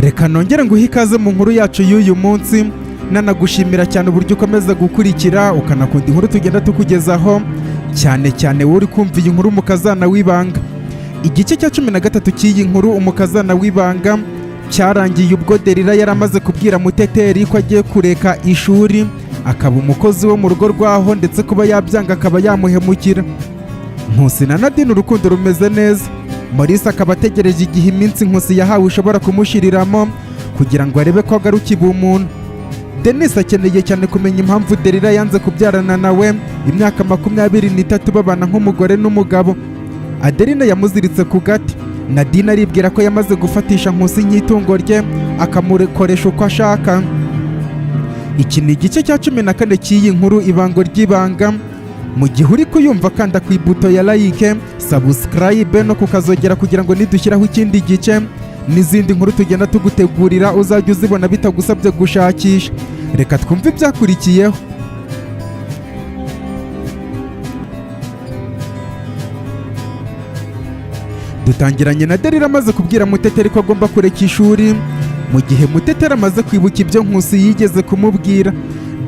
Reka nongere nguhe ikaze mu nkuru yacu y'uyu munsi, nanagushimira cyane uburyo ukomeza gukurikira ukanakunda inkuru tugenda tukugezaho, cyane cyane wowe uri kumva iyi nkuru Umukazana w'Ibanga. Igice cya 13 cy'iyi nkuru Umukazana w'Ibanga cyarangiye ubwo Derira yari amaze kubwira Muteteri ko agiye kureka ishuri akaba umukozi wo mu rugo rwaho, ndetse kuba yabyanga akaba yamuhemukira. Nkusi na Nadine urukundo rumeze neza. Maurice akaba ategereje igihe iminsi Nkusi yahawe ishobora kumushiriramo kugira ngo arebe ko agaruka ubumuntu. Denis akeneye cyane kumenya impamvu Derira yanze kubyarana nawe imyaka 23 babana nk'umugore n'umugabo. Adeline yamuziritse ku gati. Nadine aribwira ko yamaze gufatisha Nkusi nk'itungo rye, akamukoresha uko ashaka. Iki ni igice cya 14 cy'iyi nkuru Ibango ry'Ibanga. Mu gihe uri kuyumva, kanda ku ibuto ya like, subscribe no kukazogera kugira ngo nidushyiraho ikindi gice n'izindi nkuru tugenda tugutegurira uzajya uzibona bitagusabye gushakisha. Reka twumve ibyakurikiyeho. Dutangiranye na Derira amaze kubwira Muteteri ko agomba kureka ishuri. Mu gihe Muteteri amaze kwibuka ibyo Nkusi yigeze kumubwira,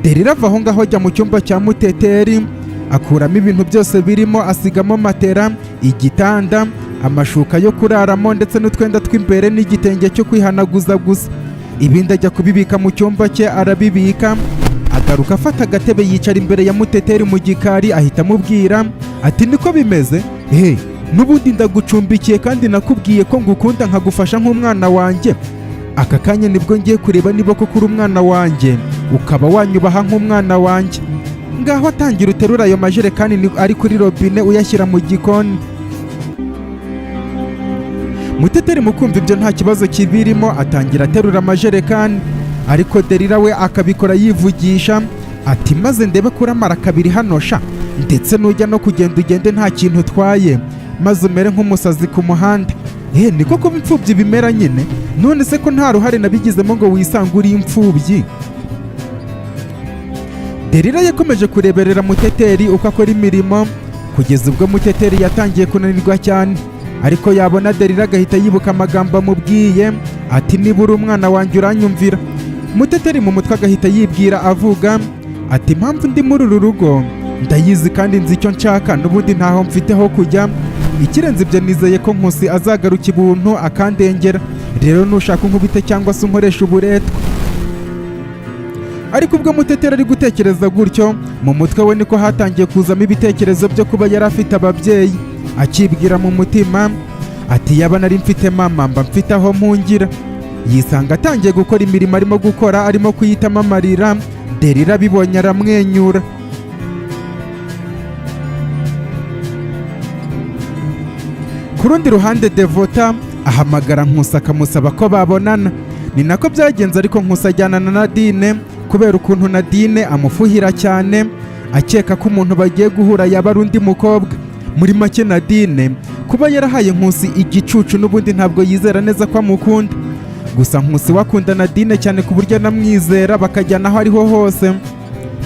Derira ava aho ngaho ajya mu cyumba cya Muteteri, akuramo ibintu byose birimo, asigamo matera, igitanda, amashuka yo kuraramo, ndetse n'utwenda tw'imbere n'igitenge cyo kwihanaguza gusa. Ibindi ajya kubibika mu cyumba cye, arabibika, agaruka afata agatebe yicara imbere ya Muteteri mu gikari, ahita amubwira ati: "Niko bimeze he, n'ubundi ndagucumbikiye kandi nakubwiye ko ngukunda nkagufasha nk'umwana wanjye. Aka kanya nibwo ngiye kureba niba koko uri umwana wanjye, ukaba wanyubaha nk'umwana wanjye. Ngaho atangira uterura ayo majerekani ari kuri robine uyashyira mu gikoni." Muteteri mu kumva ibyo nta kibazo kibirimo, atangira aterura amajerekani, ariko Derira we akabikora yivugisha ati: "Maze ndebe ko uramara kabiri hano sha, ndetse nujya no kugenda ugende nta kintu utwaye, maze umere nk'umusazi ku muhanda. Niko kuba imfubyi bimera nyine. None se ko nta ruhare nabigizemo ngo wisange uri imfubyi?" Derira yakomeje kureberera Muteteri uko akora imirimo kugeza ubwo Muteteri yatangiye kunanirwa cyane, ariko yabona Derira agahita yibuka amagambo amubwiye ati: "Niba uri umwana wanjye uranyumvira." Muteteri mu mutwe agahita yibwira avuga ati: "Impamvu ndi muri uru rugo ndayizi kandi nzi icyo nshaka, n'ubundi ntaho mfite ho kujya. Ikirenze ibyo, nizeye ko Nkusi azagaruka ibuntu akandengera. Rero nushaka unkubite cyangwa se unkoresha uburetwa." Ariko ubwo Muteteri ari gutekereza gutyo, mu mutwe we niko hatangiye kuzamo ibitekerezo byo kuba yari afite ababyeyi, akibwira mu mutima ati: "Yaba nari mfite mama mba mfite aho mpungira." Yisanga atangiye gukora imirimo arimo gukora arimo kuyitamo amarira. Derira abibonye aramwenyura. Ku rundi ruhande, Devota ahamagara Nkusi akamusaba ko babonana. Ni nako byagenze, ariko Nkusi ajyana na Nadine kubera ukuntu Nadine amufuhira cyane, akeka ko umuntu bagiye guhura yaba ari undi mukobwa. Muri make, Nadine kuba yarahaye Nkusi igicucu n'ubundi ntabwo yizera neza ko amukunda. Gusa Nkusi we akunda Nadine cyane ku buryo anamwizera bakajyana aho ariho hose.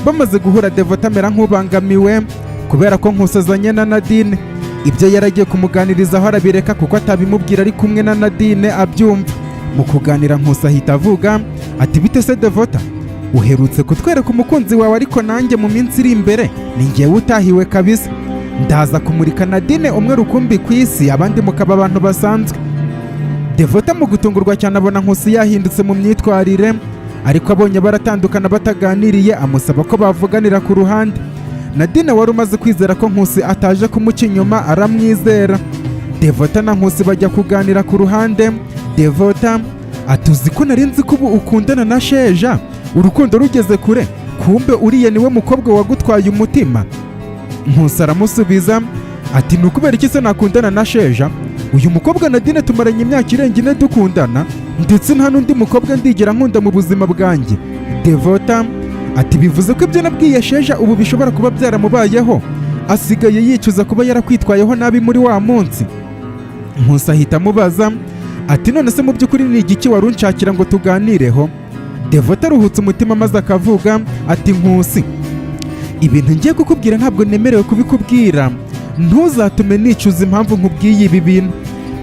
Bamaze guhura, Devota amera nk'ubangamiwe kubera ko Nkusi azanye na Nadine. Ibyo yaragiye kumuganirizaho arabireka kuko atabimubwira ari kumwe na Nadine abyumva. Mu kuganira, Nkusi ahita avuga ati: "Bite se Devota, uherutse kutwereka umukunzi wawe, ariko nanjye mu minsi iri imbere ni ngewe utahiwe kabisa. Ndaza kumurika Nadine umwe rukumbi ku isi, abandi mukaba abantu basanzwe." Devota mu gutungurwa cyane abona Nkusi yahindutse mu myitwarire, ariko abonye baratandukana bataganiriye, amusaba ko bavuganira ku ruhande. Nadine wari umaze kwizera ko Nkusi ataje kumuca inyuma aramwizera. Devota na Nkusi bajya kuganira ku ruhande. Devota ati: "Uzi ko nari nzi ko ubu ukundana na Sheja, urukundo rugeze kure, kumbe uriya niwe mukobwa wagutwaye umutima?" Nkusi aramusubiza ati: "Ni ukubera iki se nakundana na Sheja? Uyu mukobwa Nadine tumaranye imyaka irenga 4 dukundana, ndetse nta n'undi mukobwa ndigera nkunda mu buzima bwanjye." Devota ati: "Bivuze ko ibyo nabwiye Sheja ubu bishobora kuba byaramubayeho, asigaye yicuza kuba yarakwitwayeho nabi muri wa munsi." Nkusi ahita amubaza ati: "None se mu by'ukuri ni igiki wari unshakira ngo tuganireho?" Devota aruhutse umutima maze akavuga ati: "Nkusi, ibintu ngiye kukubwira ntabwo nemerewe kubikubwira. Ntuzatume nicuza impamvu nkubwiye ibi bintu."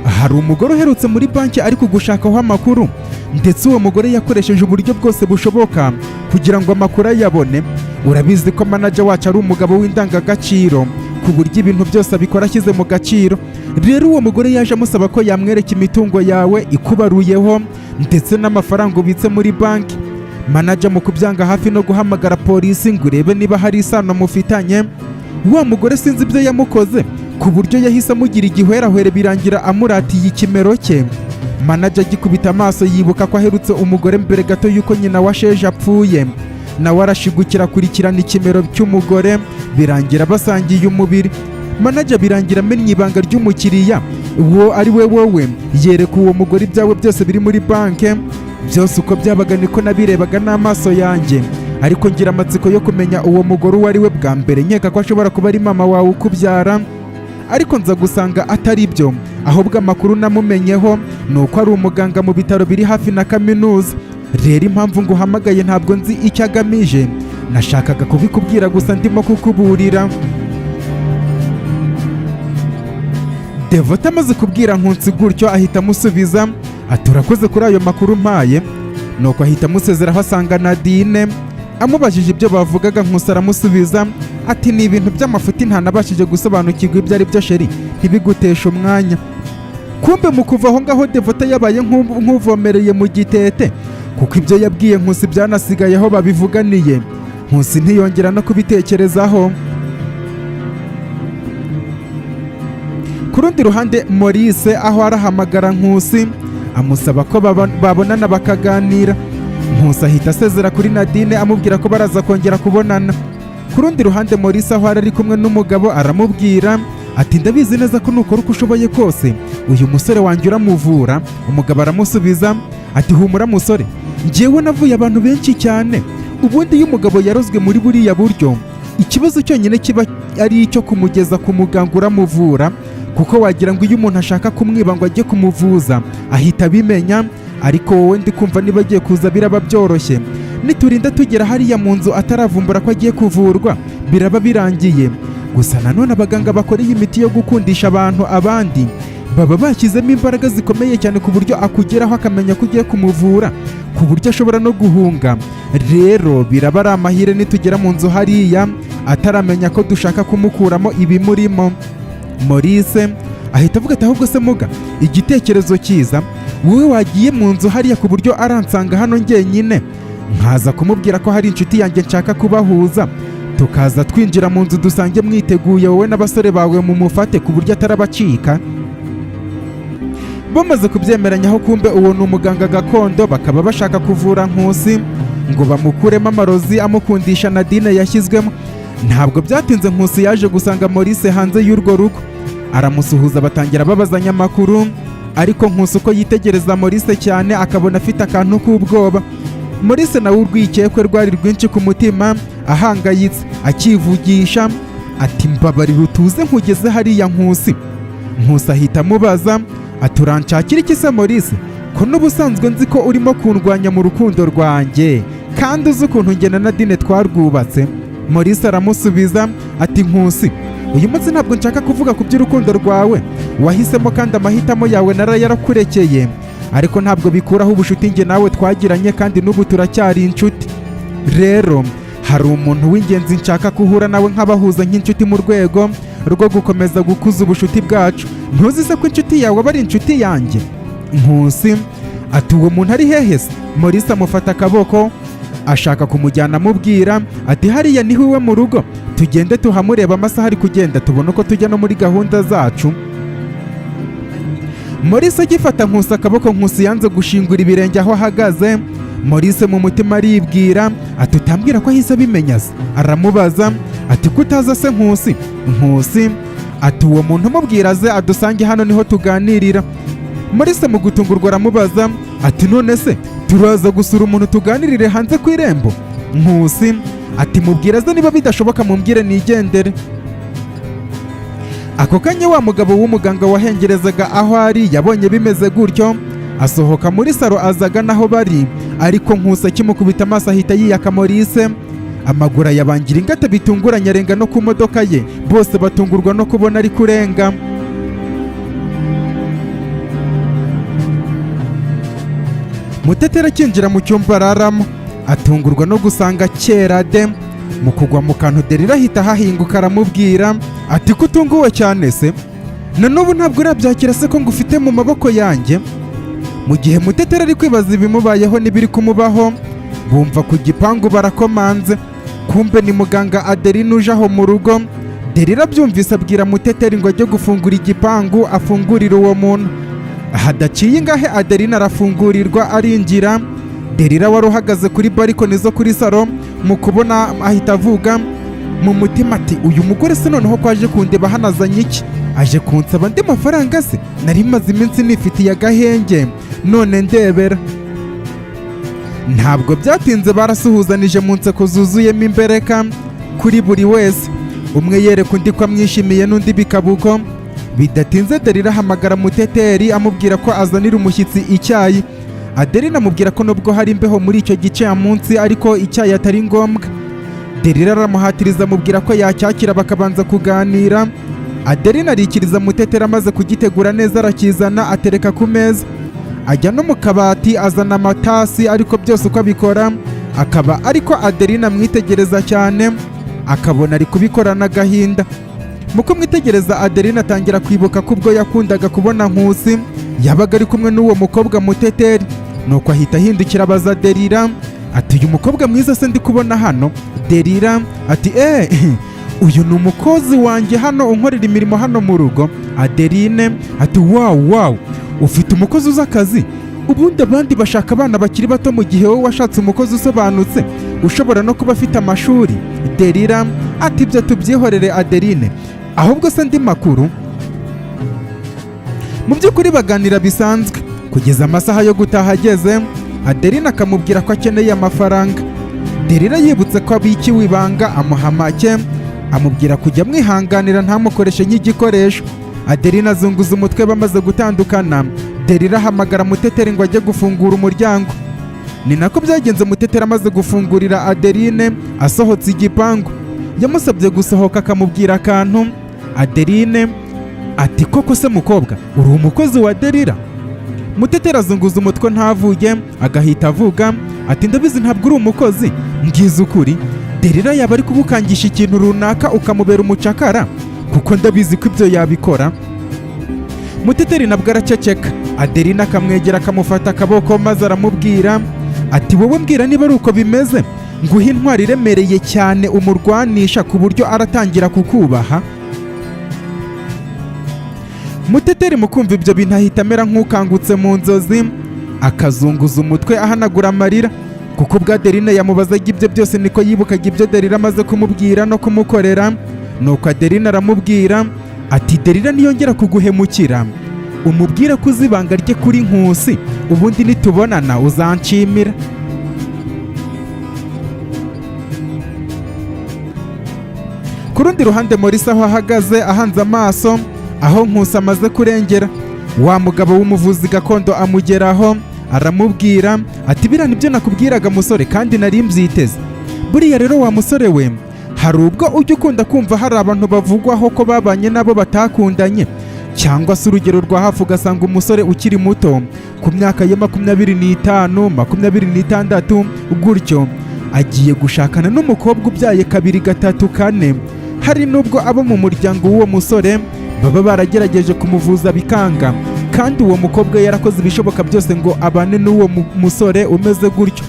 Hari umugore uherutse muri banki ari kugushakaho amakuru, ndetse uwo mugore yakoresheje uburyo bwose bushoboka kugira ngo amakuru ayabone. Urabizi ko manager wacu ari umugabo w'indangagaciro, ku buryo ibintu byose abikora ashyize mu gaciro. Rero uwo mugore yaje amusaba ko yamwereka imitungo yawe ikubaruyeho, ndetse n'amafaranga ubitse muri banki. Manager mu kubyanga hafi no guhamagara polisi ngo urebe niba hari isano mufitanye, wa mugore sinzi ibyo yamukoze ku buryo yahise amugira igihwerahwere, birangira amuratiye ikimero cye. Manager agikubita amaso yibuka ko aherutse umugore mbere gato y'uko nyina wa Sheja apfuye, nawe arashigukira akurikirana ikimero cy'umugore, birangira basangiye umubiri. Manager birangira amennye ibanga ry'umukiriya uwo ari we wowe, yereka uwo mugore ibyawe byose biri muri banki. Byose uko byabaga niko nabirebaga n'amaso yanjye, ariko ngira amatsiko yo kumenya uwo mugore uwo ari we. Bwa mbere nkeka ko ashobora kuba ari mama wawe ukubyara, ariko nza gusanga atari byo. Ahubwo amakuru namumenyeho ni uko ari umuganga mu bitaro biri hafi na kaminuza. Rero impamvu nguhamagaye, ntabwo nzi icyo agamije, nashakaga kubikubwira gusa, ndimo kukuburira. Devota amaze kubwira Nkunsi gutyo, ahita amusubiza ati: "Urakoze kuri ayo makuru mpaye." Nuko ahita amusezeraho, asanga Nadine amubajije ibyo bavugaga. Nkusi aramusubiza ati: "Ni ibintu by'amafuti, ntanabashije gusobanukirwa ibyo ari byo, chérie, ntibiguteshe umwanya." Kumbe mu kuva aho ngaho, Devota yabaye nk'uvomereye mu gitete, kuko ibyo yabwiye Nkusi byanasigaye aho babivuganiye. Nkusi ntiyongera no kubitekerezaho. Ku rundi ruhande, Maurice aho arahamagara Nkusi amusaba ko babonana bakaganira. Nkusi ahita asezera kuri Nadine, amubwira ko baraza kongera kubonana. Ku rundi ruhande, Maurice aho ari kumwe n'umugabo aramubwira ati: "Ndabizi neza ko nukora uko ushoboye kose uyu musore wanjye uramuvura." Umugabo aramusubiza ati: "Humura musore, njyewe navuye abantu benshi cyane. Ubundi iyo umugabo yarozwe muri buriya buryo, ikibazo cyonyine kiba ari icyo kumugeza ku muganga uramuvura, kuko wagira ngo iyo umuntu ashaka kumwiba ngo ajye kumuvuza ahita abimenya. Ariko wowe ndi kumva niba agiye kuza biraba byoroshye. Niturinda tugera hariya mu nzu ataravumbura ko agiye kuvurwa, biraba birangiye. Gusa nanone abaganga bakora iyi miti yo gukundisha abantu abandi baba bashyizemo imbaraga zikomeye cyane, ku buryo akugeraho akamenya ko ugiye kumuvura, ku buryo ashobora no guhunga. Rero biraba ari amahire nitugera mu nzu hariya ataramenya ko dushaka kumukuramo ibimurimo." Maurice ahita avuga ati: "Ahubwo se muga, igitekerezo cyiza, wowe wagiye mu nzu hariya ku buryo aransanga hano njyenyine, nkaza kumubwira ko hari inshuti yanjye nshaka kubahuza, tukaza twinjira mu nzu dusange mwiteguye wowe n'abasore bawe, mumufate ku buryo atarabacika." Bamaze kubyemeranyaho, kumbe uwo ni umuganga gakondo, bakaba bashaka kuvura Nkusi ngo bamukuremo amarozi amukundisha Nadine yashyizwemo. Ntabwo byatinze, Nkusi yaje gusanga Maurice hanze y'urwo rugo, aramusuhuza, batangira babazanya amakuru. Ariko Nkusi uko yitegereza Maurice cyane akabona afite akantu k'ubwoba. Maurice nawe urwikekwe rwari rwinshi ku mutima, ahangayitse, akivugisha ati: "Mbabarira utuze nkugeze hariya, Nkusi." Nkusi ahita amubaza ati: "Uranshakira iki se Maurice, ko n'ubusanzwe nzi ko urimo kundwanya mu rukundo rwanjye, kandi uzi ukuntu njye na Nadine twarwubatse?" Maurice aramusubiza ati: "Nkusi, uyu munsi ntabwo nshaka kuvuga ku by'urukundo rwawe wahisemo, kandi amahitamo yawe narayarakurekeye, ariko ntabwo bikuraho ubucuti njye nawe twagiranye, kandi n'ubu turacyari inshuti. Rero hari umuntu w'ingenzi nshaka guhura nawe nkabahuza nk'inshuti mu rwego rwo gukomeza gukuza ubucuti bwacu. Ntuzi se ko inshuti yawe aba ari inshuti yanjye?" Nkusi ati: "Uwo muntu ari hehe se?" Maurice amufata akaboko ashaka kumujyana, amubwira ati: "Hariya niho iwe mu rugo, tugende tuhamureba, amasaha ari kugenda, tubone uko tujya no muri gahunda zacu." Maurice agifata Nkusi akaboko, Nkusi yanze gushingura ibirenge aho ahagaze. Maurice mu mutima aribwira ati: "Utambwira ko ahise abimenya se?" Aramubaza ati: "Kutaza se, Nkusi?" Nkusi ati: "Uwo muntu umubwira aze adusange hano, niho tuganirira." Maurice mu gutungurwa aramubaza ati: "None se turaza gusura umuntu tuganirire hanze ku irembo?" Nkusi ati: "Mubwira aze, niba bidashoboka mumbwire nigendere." Ako kanya wa mugabo w'umuganga wahengerezaga aho ari yabonye bimeze gutyo, asohoka muri salo aza agana aho bari. Ariko Nkusi akimukubita amaso ahita yiyaka Maurice, amaguru ayabangira ingata bitunguranye, arenga no ku modoka ye. Bose batungurwa no kubona ari kurenga. Muteteri akinjira mu cyumba araramo, atungurwa no gusanga kera de. Mu kugwa mu kantu, Derira ahita ahahinguka, aramubwira ati: "Ko utunguwe cyane se? Na n'ubu ntabwo urabyakira se ko ngufite mu maboko yanjye?" Mu gihe Muteteri ari kwibaza ibimubayeho n'ibiri kumubaho, bumva ku gipangu barakomanze. Kumbe ni muganga Adeline uje aho mu rugo. Derira abyumvise, abwira Muteteri ngo ajye gufungura igipangu, afungurire uwo muntu. Hadaciye ingahe, Adeline arafungurirwa, arinjira. Derira wari uhagaze kuri balcony zo kuri salon, mu kubona ahita avuga mu mutima ati: "Uyu mugore se noneho ko aje kundeba hanazanye iki? Aje kunsaba andi mafaranga se? Nari maze iminsi nifitiye agahenge, none ndebera." Ntabwo byatinze, barasuhuzanije mu nseko zuzuyemo imbereka kuri buri wese, umwe yereka undi ko amwishimiye, n'undi bikaba uko. Bidatinze, Derira ahamagara Muteteri, amubwira ko azanira umushyitsi icyayi. Adeline amubwira ko nubwo hari imbeho muri icyo gicamunsi, ariko icyayi atari ngombwa. Derira aramuhatiriza, amubwira ko yacyakira bakabanza kuganira. Adeline arikiriza. Muteteri amaze kugitegura neza, arakizana, atereka ku meza, ajya no mu kabati azana amatasi, ariko byose uko abikora akaba ariko Adeline amwitegereza cyane, akabona ari kubikorana agahinda. Mu kumwitegereza, Adeline atangira kwibuka ko ubwo yakundaga kubona Nkusi yabaga ari kumwe n'uwo mukobwa Muteteri. Nuko ahita ahindukira, abaza Derira ati: "Uyu mukobwa mwiza se ndi kubona hano?" Derira ati: "Eee, uyu ni umukozi wanjye hano unkorera imirimo hano mu rugo." Adeline ati: "Wow, wow, ufite umukozi uzi akazi! Ubundi abandi bashaka abana bakiri bato, mu gihe wowe washatse umukozi usobanutse, ushobora no kuba afite amashuri." Derira ati: "Ibyo tubyihorere Adeline, ahubwo se andi makuru?" Mu by'ukuri baganira bisanzwe kugeza amasaha yo gutaha ageze, Adeline akamubwira ko akeneye amafaranga. Derira yibutse ko abikiwe ibanga, amuha make, amubwira kujya amwihanganira, ntamukoreshe nk'igikoresho. Adeline azunguza umutwe. Bamaze gutandukana, Derira ahamagara Muteteri ngo ajye gufungura umuryango. Ni nako byagenze. Muteteri amaze gufungurira Adeline, asohotse igipangu, yamusabye gusohoka, akamubwira akantu. Adeline ati: "Koko se mukobwa, uri umukozi wa Derira?" Muteteri azunguza umutwe, ntavuge, agahita avuga ati: "Ndabizi ntabwo uri umukozi. Mbwiza ukuri, Derira yaba ari kugukangisha ikintu runaka ukamubera umucakara? Kuko ndabizi ko ibyo yabikora." Muteteri nabwo araceceka. Adeline akamwegera, akamufata akaboko, maze aramubwira ati: "Wowe mbwira niba ari uko bimeze, nguhe intwaro iremereye cyane umurwanisha, ku buryo aratangira kukubaha." Muteteri mu kumva ibyo bintu ahita amera nk'ukangutse mu nzozi, akazunguza umutwe, ahanagura amarira, kuko ubwo Adeline yamubazaga ibyo byose, niko yibukaga ibyo Derira amaze kumubwira no kumukorera. Nuko Adeline aramubwira ati: "Derira niyongera kuguhemukira, umubwire ko uzi ibanga rye kuri Nkusi. Ubundi nitubonana uzanshimira." Ku rundi ruhande, Morisi aho ahagaze ahanze amaso aho Nkusi amaze kurengera, wa mugabo w'umuvuzi gakondo amugeraho, aramubwira ati: "Biriya nibyo nakubwiraga musore, kandi nari mbyiteze. Buriya rero wa musore we, hari ubwo ujya ukunda kumva hari abantu bavugwaho ko babanye nabo batakundanye, cyangwa se urugero rwa hafi, ugasanga umusore ukiri muto ku myaka ye 25, 26 gutyo, agiye gushakana n'umukobwa ubyaye kabiri, gatatu, kane. Hari n'ubwo abo mu muryango w'uwo musore baba baragerageje kumuvuza bikanga, kandi uwo mukobwa yarakoze ibishoboka byose ngo abane n'uwo musore umeze gutyo.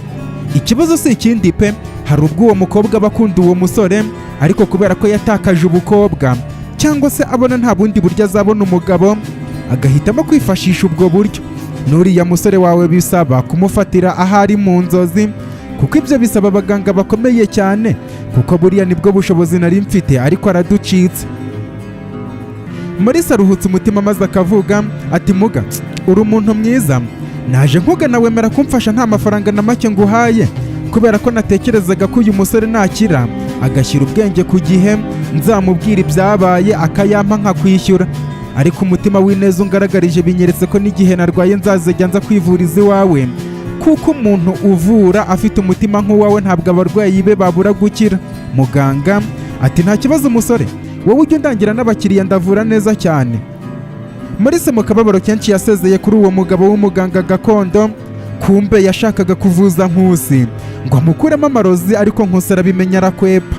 Ikibazo si ikindi pe, hari ubwo uwo mukobwa aba akunda uwo musore, ariko kubera ko yatakaje ubukobwa, cyangwa se abona nta bundi buryo azabona umugabo, agahitamo kwifashisha ubwo buryo. N'uriya musore wawe bisaba kumufatira aho ari mu nzozi, kuko ibyo bisaba abaganga bakomeye cyane, kuko buriya nibwo bushobozi nari mfite, ariko araducitse." Maurice aruhutse umutima, maze akavuga ati: "Muga, uri umuntu mwiza. Naje nkugana wemera kumfasha nta mafaranga na make nguhaye, kubera ko natekerezaga ko uyu musore nakira agashyira ubwenge ku gihe, nzamubwira ibyabaye akayampa nkakwishyura. Ariko umutima w'ineza ungaragarije binyeretse ko n'igihe narwaye nzazajya nza kwivuriza iwawe, kuko umuntu uvura afite umutima nk'uwawe ntabwo abarwayi be babura gukira." Muganga ati: "Nta kibazo musore, wowe ujya undangira n'abakiriya, ndavura neza cyane." Maurice mu kababaro kenshi yasezeye kuri uwo mugabo w'umuganga gakondo. Kumbe yashakaga kuvuza Nkusi ngo amukuremo amarozi, ariko Nkusi arabimenya arakwepa.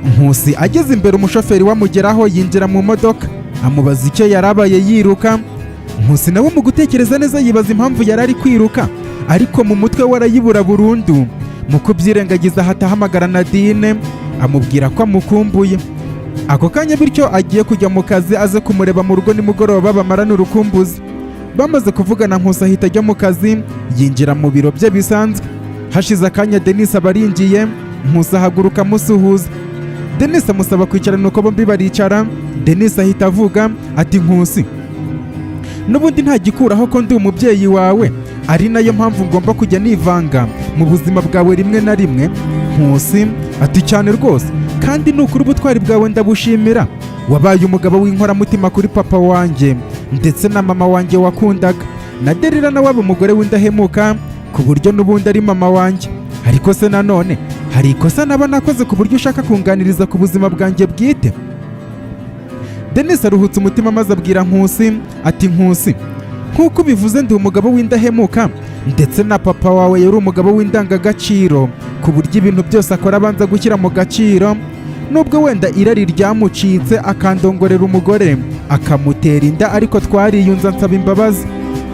Nkusi ageze imbere, umushoferi wamugeraho yinjira mu modoka, amubaza icyo yarabaye yiruka. Nkusi nawe mu gutekereza neza yibaza impamvu yari ari kwiruka, ariko mu mutwe we arayibura burundu. Mu kubyirengagiza ahita ahamagara Nadine, amubwira ko amukumbuye ako kanya, bityo agiye kujya mu kazi aze kumureba mu rugo nimugoroba bamarane urukumbuzi. Bamaze kuvugana, Nkusi ahita ajya mu kazi, yinjira mu biro bye bisanzwe. Hashize akanya Denis aba arinjiye. Nkusi ahaguruka amusuhuza. Denis amusaba kwicara, nuko bombi baricara. Denis ahita avuga ati: "Nkusi, n'ubundi nta gikuraho ko ndi umubyeyi wawe, ari nayo mpamvu ngomba kujya nivanga mu buzima bwawe rimwe na rimwe." Nkusi ati: "Cyane rwose, kandi nukuri ubutwari bwawe ndabushimira. Wabaye umugabo w'inkoramutima kuri papa wanjye ndetse na mama wanjye wakundaga, na Derira nawe aba umugore w'indahemuka ku buryo n'ubundi ari mama wanjye. Ariko se nanone hari ikosa naba nakoze ku buryo ushaka kunganiriza ku buzima bwanjye bwite?" Denis aruhutse umutima maze abwira Nkusi ati: "Nkusi, nk'uko ubivuze ndi umugabo w'indahemuka, ndetse na papa wawe yari umugabo w'indangagaciro ku buryo ibintu byose akora abanza gushyira mu gaciro, nubwo wenda irari ryamucitse akandongorera umugore akamutera inda, ariko twariyunze ansaba imbabazi.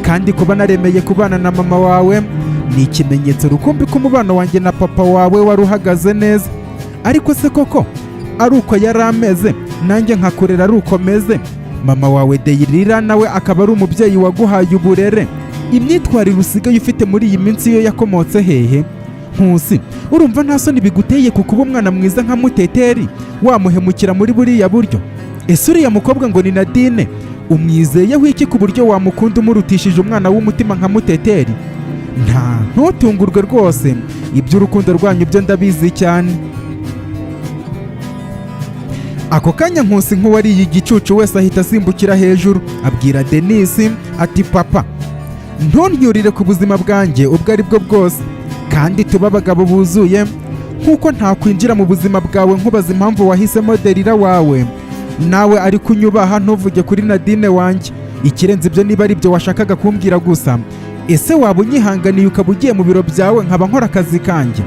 Kandi kuba naremeye kubana na mama wawe ni ikimenyetso rukumbi ko umubano wanjye na papa wawe wari uhagaze neza. Ariko se koko ari uko yari ameze, nanjye nkakurera ari uko meze, mama wawe Deyirira nawe akaba ari umubyeyi waguhaye uburere, imyitwarire usigaye ufite muri iyi minsi yo yakomotse hehe? Nkusi, urumva nta soni biguteye ku kuba umwana mwiza nka Muteteri wamuhemukira muri buriya buryo? Ese uriya mukobwa ngo ni Nadine umwizeyeho iki ku buryo wamukunda umurutishije umwana w'umutima nka Muteteri? Nta ntutungurwe rwose, iby'urukundo rwanyu byo ndabizi cyane." Ako kanya Nkusi nk'uwariye igicucu wese ahita asimbukira hejuru, abwira Denisi ati: "Papa, ntuntyurire ku buzima bwanjye ubwo ari bwo bwose, kandi tube abagabo buzuye. Nk'uko ntakwinjira mu buzima bwawe nkubaza impamvu wahisemo Derira wawe, nawe ariko unyubaha ntuvuge kuri Nadine wanjye. Ikirenze ibyo, niba ari ibyo washakaga kumbwira gusa, ese waba unyihanganiye ukaba ugiye mu biro byawe nkaba nkora akazi kanjye?"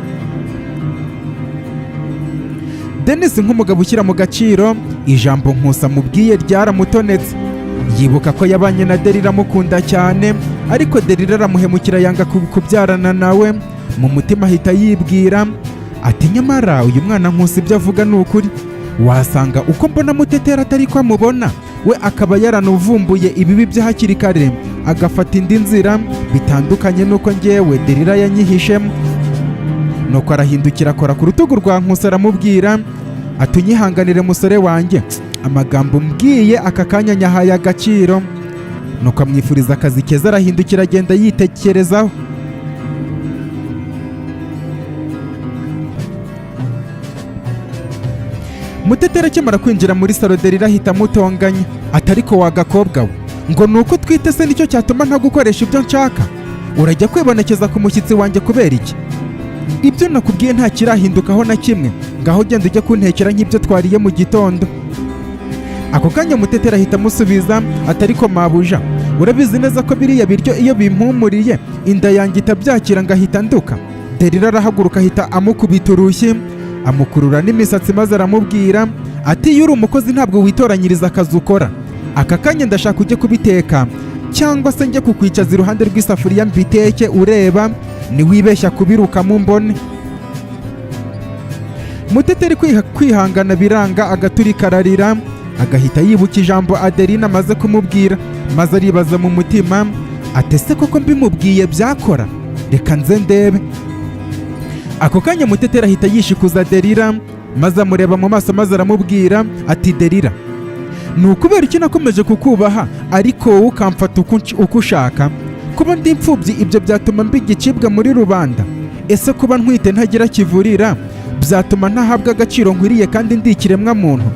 Denis nk'umugabo ushyira mu gaciro, ijambo Nkusi amubwiye ryaramutonetse. Yibuka ko yabanye na Derira amukunda cyane, ariko Derira aramuhemukira yanga kubyarana nawe. Mu mutima ahita yibwira ati: "Nyamara uyu mwana Nkusi ibyo avuga ni ukuri. Wasanga uko mbona Mutetera atari ko amubona, we akaba yaranuvumbuye ibibi bye hakiri kare agafata indi nzira bitandukanye n'uko ngewe Derira yanyihishemo." Nuko arahindukira akora ku rutugu rwa Nkusi, aramubwira ati: "Unyihanganire musore wanjye, amagambo umbwiye aka kanya nyahaye agaciro." Nuko amwifuriza akazi keza, arahindukira agenda yitekerezaho. Muteteri akimara kwinjira muri salo, Derira ahita amutonganya ati: "Ariko wa gakobwa we, ngo ni uko utwite se nicyo cyatuma ntagukoresha ibyo nshaka? Urajya kwibonekeza ku mushyitsi wanjye kubera iki? Ibyo nakubwiye nta kirahindukaho na kimwe. Ngaho genda ujye kuntekera nk'ibyo twariye mu gitondo." Ako kanya Muteteri ahita amusubiza ati: "Ariko mabuja, urabizi neza ko biriya biryo iyo bimpumuriye inda yanjye itabyakira ngahita nduka." Derira arahaguruka ahita amukubita urushyi, amukurura n'imisatsi, maze aramubwira ati: "Iyo uri umukozi ntabwo witoranyiriza akazi ukora. Aka kanya ndashaka ujye kubiteka cyangwa se njye kukwicaza iruhande rw'isafuriya mbiteke ureba, niwibeshya kubirukamo mbone." Muteteri kwihangana biranga, agaturika ararira, agahita yibuka ijambo Adeline amaze kumubwira, maze aribaza mu mutima ati: "Ese koko mbimubwiye byakora? Reka nze ndebe." Ako kanya Muteteri ahita yishikuza Derira, maze amureba mu maso, maze aramubwira ati: "Derira, ni ukubera iki nakomeje kukubaha ariko wowe ukamfata uko ushaka? Kuba ndi imfubyi ibyo byatuma mba igicibwa muri rubanda? Ese kuba ntwite ntagira kivurira byatuma ntahabwa agaciro nkwiriye kandi ndi ikiremwa muntu?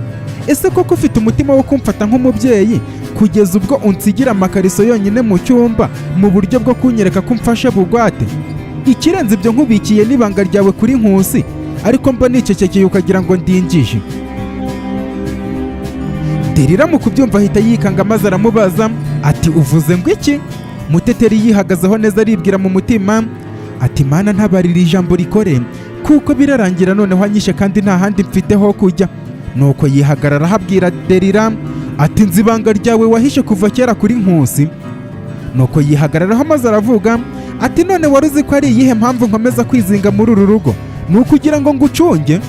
Ese koko ufite umutima wo kumfata nk'umubyeyi kugeza ubwo unsigira amakariso yonyine mu cyumba mu buryo bwo kunyereka ko umfashe bugwate? Ikirenze ibyo, nkubikiye n'ibanga ryawe kuri Nkusi, ariko mba nicecekeye ukagira ngo ndinjije." Derira mu kubyumva ahita yikanga maze aramubaza ati: "Uvuze ngo iki?" Muteteri yihagazeho neza, aribwira mu mutima ati: "Mana, ntabarira ijambo rikore, kuko birarangira noneho anyishe kandi nta handi mfite ho kujya." Nuko yihagarara, abwira Derira ati: "Nzi ibanga ryawe wahishe kuva kera kuri Nkusi." Nuko yihagararaho maze aravuga ati: "None wari uzi ko ari iyihe mpamvu nkomeza kwizinga muri uru rugo? Ni ukugira ngo ngucunge."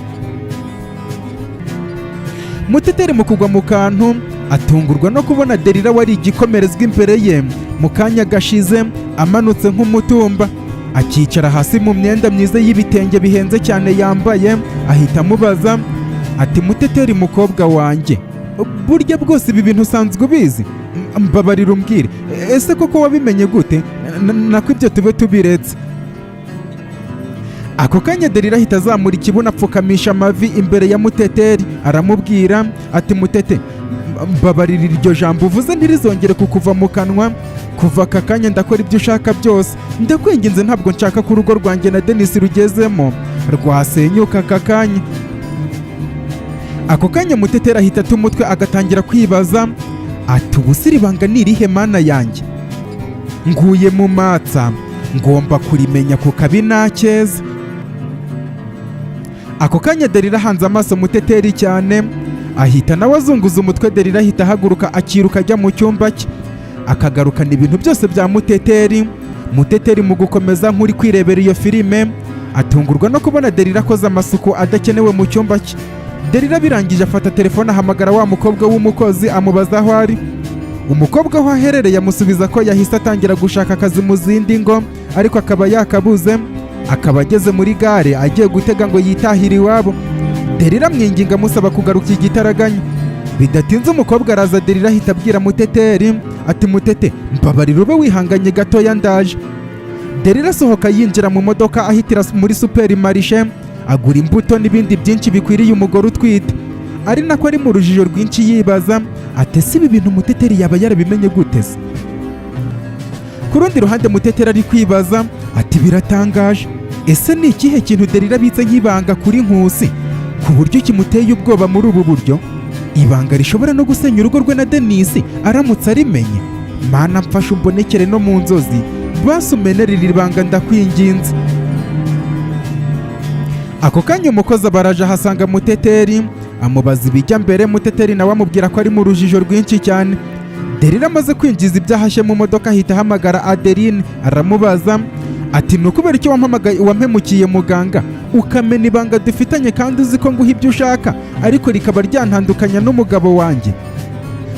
Muteteri mu kugwa mu kantu atungurwa no kubona Derira wari igikomerezwa imbere ye mu kanya gashize amanutse nk'umutumba, akicara hasi mu myenda myiza y'ibitenge bihenze cyane yambaye. Ahita amubaza ati: "Muteteri mukobwa wanjye, burya bwose ibi bintu usanzwe ubizi? Mbabarira umbwire, ese koko wabimenye gute? Nako ibyo tube tubiretse." Ako kanya Derira ahita azamura ikibuno, apfukamisha amavi imbere ya Muteteri, aramubwira ati: "Mutete, mbabarira, iryo jambo uvuze ntirizongere kukuva mu kanwa. Kuva aka kanya ndakora ibyo ushaka byose. Ndakwinginze, ntabwo nshaka ko urugo rwanjye na Denisi rugezemo rwasenyuka aka kanya." Ako kanya Muteteri ahita ata umutwe, agatangira kwibaza ati: "Ubu se iri banga ni irihe? Mana yanjye, nguye mu matsa, ngomba kurimenya ku kabi nakeza." Ako kanya Derira ahanze amaso Muteteri cyane, ahita nawe azunguza umutwe. Derira ahita ahaguruka, akiruka ajya mu cyumba cye, akagarukana ibintu byose bya Muteteri. Muteteri mu gukomeza nk'uri kwirebera iyo filime, atungurwa no kubona Derira akoze amasuku adakenewe mu cyumba cye. Derira birangije afata telefone, ahamagara wa mukobwa w'umukozi, amubaza aho ari. Umukobwa aho aherereye amusubiza ko yahise atangira gushaka akazi mu zindi ngo, ariko akaba yakabuze, akaba ageze muri gare agiye gutega ngo yitahire iwabo. Derira amwinginga, amusaba kugaruka igitaraganya. Bidatinze umukobwa araza. Derira ahita abwira Muteteri ati: "Mutete, mbabarira ube wihanganye gatoya, ndaje." Derira asohoka, yinjira mu modoka, ahitira muri supermarché, agura imbuto n'ibindi byinshi bikwiriye umugore utwite, ari nako ari mu rujijo rwinshi yibaza ati: "Ese ibi bintu Muteteri yaba yarabimenye gute se?" Ku rundi ruhande Muteteri ari kwibaza ati: "Biratangaje, ese ni ikihe kintu Derira abitse nk'ibanga kuri Nkusi ku buryo kimuteye ubwoba muri ubu buryo, ibanga rishobora no gusenya urugo rwe na Denisi aramutse arimenye? Mana mfashe umbonekere no mu nzozi, basi umenere iri banga, ndakwinginze." Ako kanya umukozi abaraje, ahasanga Muteteri, amubaza ibijya mbere. Muteteri nawe amubwira ko ari mu rujijo rwinshi cyane. Derira amaze kwinjiza ibyo ahashye mu modoka, ahita ahamagara Adeline, aramubaza ati: "Ni ukubera icyo wampamagaye, wampemukiye muganga, ukamena ibanga dufitanye kandi uzi ko nguha ibyo ushaka, ariko rikaba ryantandukanya n'umugabo wanjye?"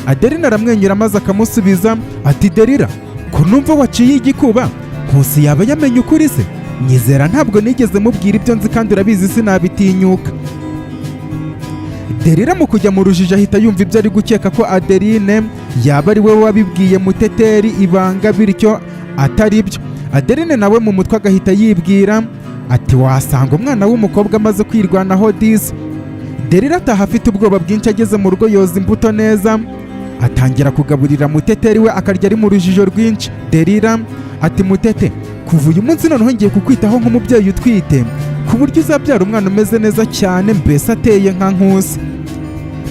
Adeline aramwenyura maze akamusubiza ati: "Derira, ko numva waciye igikuba, Nkusi yaba yamenye ukuri se? Nyizera, ntabwo nigeze mubwira ibyo nzi kandi urabizi sinabitinyuka." Derira mu kujya mu rujijo ahita yumva ibyo ari gukeka ko Adeline yaba ari we wabibwiye Muteteri ibanga, bityo atari byo. Adeline nawe mu mutwe agahita yibwira ati: "Wasanga umwana w'umukobwa amaze kwirwanaho disi." Derira ataha afite ubwoba bwinshi. Ageze mu rugo yoza imbuto neza, atangira kugaburira Muteteri, we akarya ari mu rujijo rwinshi. Derira ati: "Mutete, kuva uyu munsi noneho ngiye kukwitaho nk'umubyeyi utwite, ku buryo uzabyara umwana umeze neza cyane, mbese ateye nka Nkusi."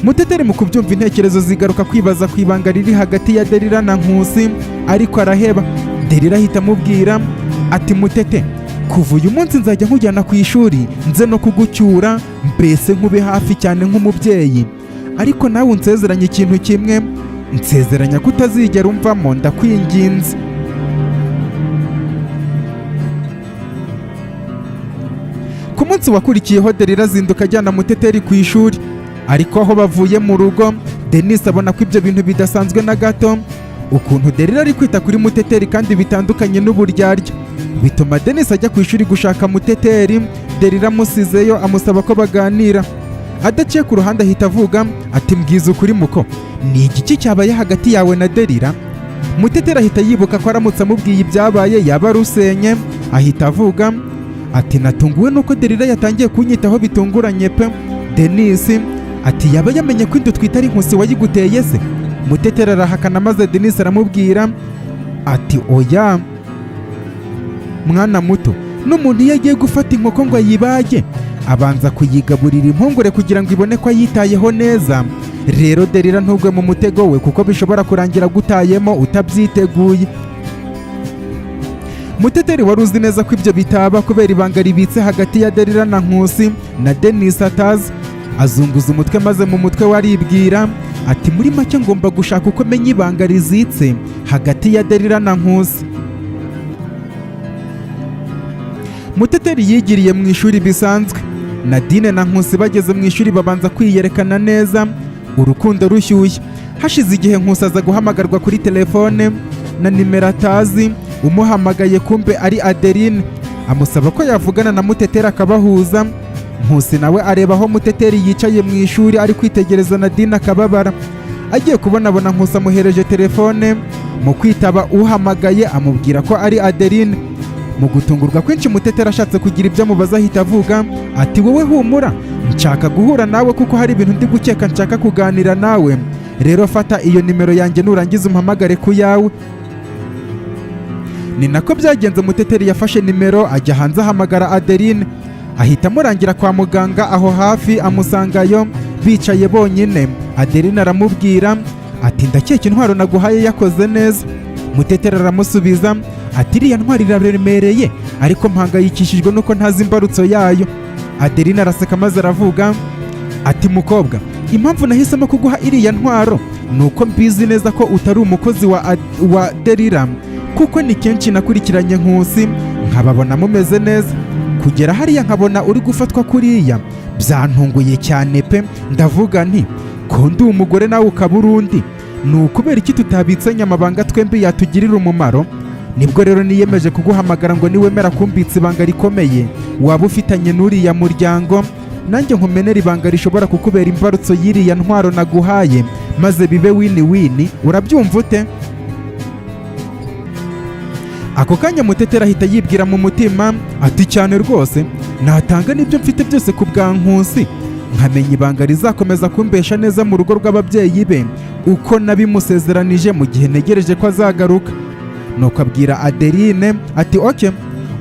Muteteri mu kubyumva, intekerezo zigaruka kwibaza ku ibanga riri hagati ya Derira na Nkusi, ariko araheba. Derira ahita amubwira ati: "Mutete, kuva uyu munsi nzajya nkujyana ku ishuri, nze no kugucyura, mbese nkube hafi cyane nk'umubyeyi. Ariko nawe unsezeranya ikintu kimwe, nsezeranya ko utazigera umvamo, ndakwinginze." Ku munsi wakurikiyeho Derira azinduka ajyana Muteteri ku ishuri, ariko aho bavuye mu rugo Denis abona ko ibyo bintu bidasanzwe na gato, ukuntu Derira ari kwita kuri Muteteri kandi bitandukanye n'uburyarya. Bituma Denis ajya ku ishuri gushaka Muteteri. Derira amusizeyo, amusaba ko baganira. Adaciye ku ruhande ahita avuga ati: "Mbwiza ukuri muko, ni igiki cyabaye hagati yawe na Derira?" Muteteri ahita yibuka ko aramutse amubwiye ibyabaye yaba arusenye. Ahita avuga ati: "Natunguwe nuko Derira yatangiye kunyitaho bitunguranye pe." Denis ati: "Yaba yamenye ko inda utwite ari Nkusi wayiguteye se?" Muteteri arahakana, maze Denis aramubwira ati: "Oya mwana muto, n'umuntu iyo agiye gufata inkoko ngo ayibage, abanza kuyigaburira impungure kugira ngo ibone ko ayitayeho neza. Rero Derira, ntugwe mu mutego we, kuko bishobora kurangira gutayemo utabyiteguye. Muteteri wari uzi neza ko ibyo bitaba kubera ibanga ribitse hagati ya Derira na Nkusi na Denise atazi, azunguza umutwe, maze mu mutwe waribwira ati: "Muri make ngomba gushaka uko menya ibanga rizitse hagati ya Derira na Nkusi." Muteteri yigiriye mu ishuri bisanzwe. Nadine na Nkusi bageze mu ishuri babanza kwiyerekana neza, urukundo rushyushye. Hashize igihe, Nkusi aza guhamagarwa kuri telefone na nimero atazi. Umuhamagaye kumbe ari Adeline, amusaba ko yavugana na Muteteri akabahuza. Nkusi nawe areba aho Muteteri yicaye mu ishuri ari kwitegereza Nadine akababara. Agiye kubonabona Nkusi amuhereje telefone. Mu kwitaba uhamagaye amubwira ko ari Adeline. Mu gutungurwa kwinshi, Muteteri ashatse kugira ibyo amubaza ahita avuga ati: "Wowe humura, nshaka guhura nawe kuko hari ibintu ndi gukeka, nshaka kuganira nawe. Rero fata iyo nimero yanjye, nurangiza umpamagare ku yawe." Ni nako byagenze. Muteteri yafashe nimero, ajya hanze, ahamagara Adeline, ahita amurangira kwa muganga aho hafi, amusangayo bicaye bonyine. Adeline aramubwira ati: "Ndakeka intwaro naguhaye yakoze neza." Muteteri aramusubiza ati: "Iriya ntwaro iraremereye, ariko mpangayikishijwe nuko ntazi imbarutso yayo." Adeline araseka maze aravuga ati: "Mukobwa, impamvu nahisemo kuguha iriya ntwaro ni uko mbizi neza ko utari umukozi wa Derira, kuko ni kenshi nakurikiranye Nkusi nkababona mumeze neza. Kugera hariya nkabona uri gufatwa kuriya byantunguye cyane pe. Ndavuga nti ko ndi umugore nawe ukaba uri undi, ni ukubera iki tutabitsanye amabanga twembi yatugirira umumaro? Nibwo rero niyemeje kuguhamagara ngo niwemera kumbitsa ibanga rikomeye waba ufitanye n'uriya muryango, nanjye nkumenera ibanga rishobora kukubera imbarutso y'iriya ntwaro naguhaye, maze bibe win win. Urabyumva ute?" Ako kanya Muteteri ahita yibwira mu mutima ati: "Cyane rwose, natanga n'ibyo mfite byose ku bwa Nkusi, nkamenya ibanga rizakomeza kumbesha neza mu rugo rw'ababyeyi be uko nabimusezeranije mu gihe ntegereje ko azagaruka." Nuko abwira Adeline ati: "Okay,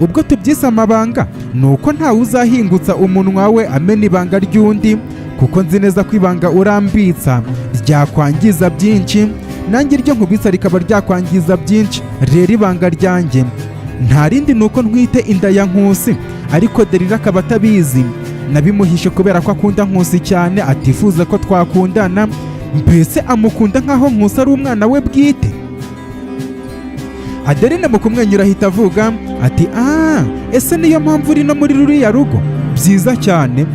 ubwo tubyise amabanga, ni uko ntawe uzahingutsa umunwa we amena ibanga ry'undi, kuko nzi neza ko ibanga urambitsa ryakwangiza byinshi, nanjye iryo nkubitsa rikaba ryakwangiza byinshi. Rero ibanga ryanjye nta rindi, ni uko ntwite inda ya Nkusi, ariko Derira akaba atabizi. Nabimuhishe kubera ko akunda Nkusi cyane, atifuza ko twakundana, mbese amukunda nk'aho Nkusi ari umwana we bwite." Adeline mu kumwenyura ahita avuga ati: "Ah, ese niyo mpamvu uri no muri ruriya rugo? Byiza cyane.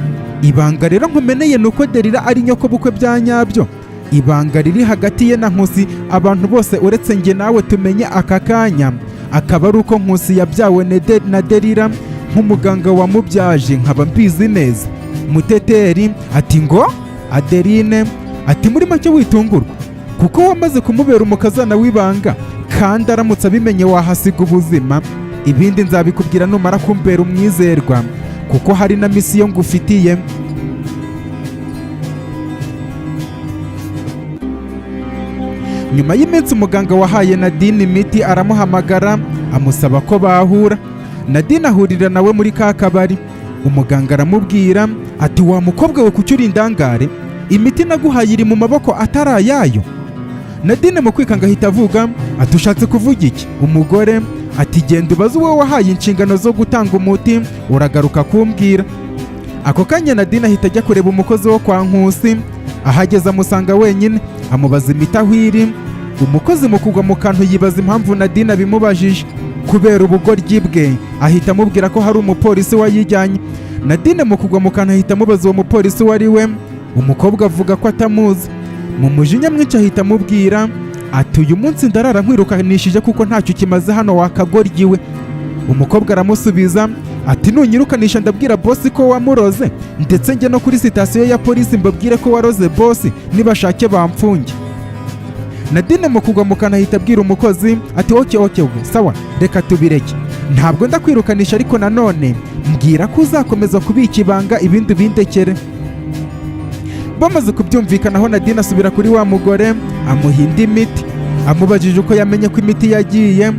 Ibanga rero nkumeneye ni uko Derira ari nyokobukwe bya nyabyo. Ibanga riri hagati ye na Nkusi, abantu bose uretse njye nawe tumenye aka kanya, akaba ari uko Nkusi yabyawe na Derira, nk'umuganga wamubyaje nkaba mbizi neza." Muteteri ati: "Ngo?" Adeline ati: "Muri make witungurwa, kuko wamaze kumubera umukazana w'ibanga, kandi aramutse abimenye wahasiga ubuzima. Ibindi nzabikubwira numara kumbera umwizerwa, kuko hari na mission ngufitiye." Nyuma y'iminsi, umuganga wahaye Nadine imiti aramuhamagara, amusaba ko bahura. Nadine ahurira nawe muri ka kabari. Umuganga aramubwira ati: "Wa mukobwa we, kuki uri indangare? Imiti naguhaye iri mu maboko atari ayayo." Nadine mu kwikanga ahita avuga ati: "Ushatse kuvuga iki?" Umugore ati: "Genda ubaze uwo wahaye inshingano zo gutanga umuti, uragaruka kumbwira." Ako kanya Nadine ahita ajya kureba umukozi wo kwa Nkusi. Ahageze amusanga wenyine, amubaza imiti aho iri. Umukozi mu kugwa mu kantu yibaza impamvu Nadine abimubajije. Kubera ubugoryi bwe ahita amubwira ko hari umupolisi wayijyanye. Nadine mu kugwa mu kantu ahita amubaza uwo mupolisi uwo ari we. Umukobwa avuga ko atamuzi. Mu mujinya mwinshi ahita amubwira ati: "Uyu munsi ndarara nkwirukanishije, kuko ntacyo kimaze hano wakagoryi we." Umukobwa aramusubiza ati: "Nunyirukanisha ndabwira bosi ko wamuroze, ndetse njye no kuri sitasiyo ya polisi mbabwire ko waroze bosi, nibashake bamfunge." Nadine mu kugwa mu kantu ahita abwira umukozi ati: "Okay, okay, sawa, reka tubireke, ntabwo ndakwirukanisha, ariko nanone mbwira ko uzakomeza kubika ibanga, ibindi ubindekere." Bamaze kubyumvikanaho, Nadine asubira kuri wa mugore, amuha indi miti. Amubajije uko yamenye ko imiti yagiye,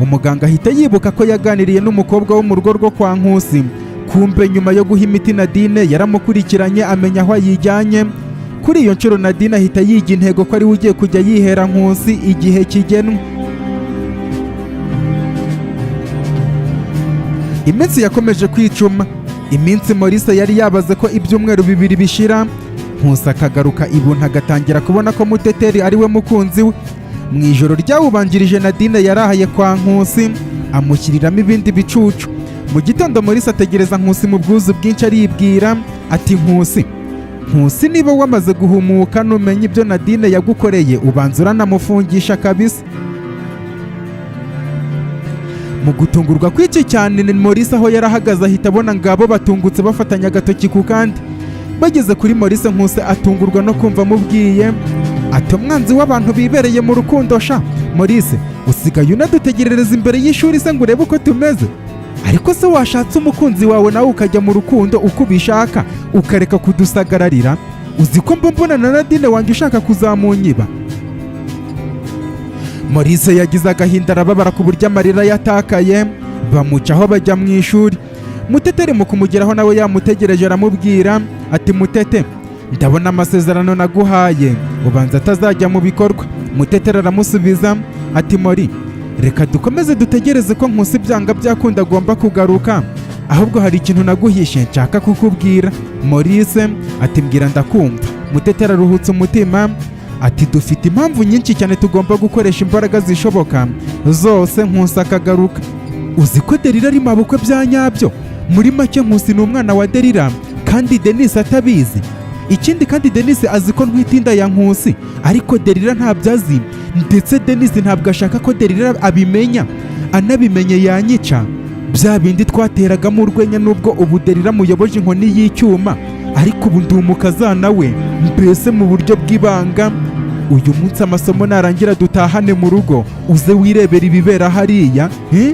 umuganga ahita yibuka ko yaganiriye n'umukobwa wo mu rugo rwo kwa Nkusi. Kumbe nyuma yo guha imiti Nadine, yaramukurikiranye amenya aho ayijyanye. Kuri iyo nshuro Nadine ahita yiga intego ko ariwe ugiye kujya yihera Nkusi igihe kigenwe. Iminsi yakomeje kwicuma. Iminsi Maurice yari yabaze ko ibyumweru 2 bishira, Nkusi akagaruka ibuntu, agatangira kubona ko Muteteri ari we mukunzi we. Mu ijoro ryawubanjirije, Nadine yarahaye kwa Nkusi, amushyiriramo ibindi bicucu. Mu gitondo Maurice ategereza Nkusi mu bwuzu bwinshi, aribwira ati: "Nkusi, Nkusi, niba wamaze guhumuka, numenya ibyo Nadine yagukoreye, ubanza uranamufungisha kabisa." Mu gutungurwa kw'iki cyane, ni Maurice aho yarahagaze ahita abona ngabo batungutse bafatanya agatoki ku kandi. Bageze kuri Maurice, Nkusi atungurwa no kumva amubwiye ati: "Umwanzi w'abantu bibereye mu rukundo sha Maurice, usigaye unadutegerereza imbere y'ishuri se ngo urebe uko tumeze? Ariko se washatse umukunzi wawe nawe ukajya mu rukundo uko ubishaka, ukareka kudusagararira? Uzi ko mba mbona na Nadine wanjye ushaka kuzamunyiba?" Maurice yagize agahinda, arababara ku buryo amarira yatakaye. Bamucaho bajya mu ishuri. Muteteri mu kumugeraho nawe yamutegereje, aramubwira ati: "Mutete, ndabona amasezerano naguhaye ubanza atazajya mu bikorwa." Muteteri aramusubiza ati: "Mori, reka dukomeze dutegereze ko Nkusi byanga byakunda agomba kugaruka. Ahubwo hari ikintu naguhishe nshaka kukubwira." Maurice ati: "Mbwira, ndakumva." Muteteri aruhutse umutima ati: "Dufite impamvu nyinshi cyane tugomba gukoresha imbaraga zishoboka zose Nkusi akagaruka. Uzi ko Derira ari mabukwe bya nyabyo? Muri make Nkusi ni umwana wa Derira kandi Denise atabizi. Ikindi kandi, Denise azi ko ntwite inda ya Nkusi, ariko Derira ntabyo azi, ndetse Denise ntabwo ashaka ko Derira abimenya. Anabimenye yanyica. Bya bindi twateragamo urwenya, nubwo ubu Derira muyoboje inkoni y'icyuma, ariko ubu ndi umukazana we, mbese mu buryo bw'ibanga. Uyu munsi amasomo narangira dutahane mu rugo, uze wirebera ibibera hariya, eh?"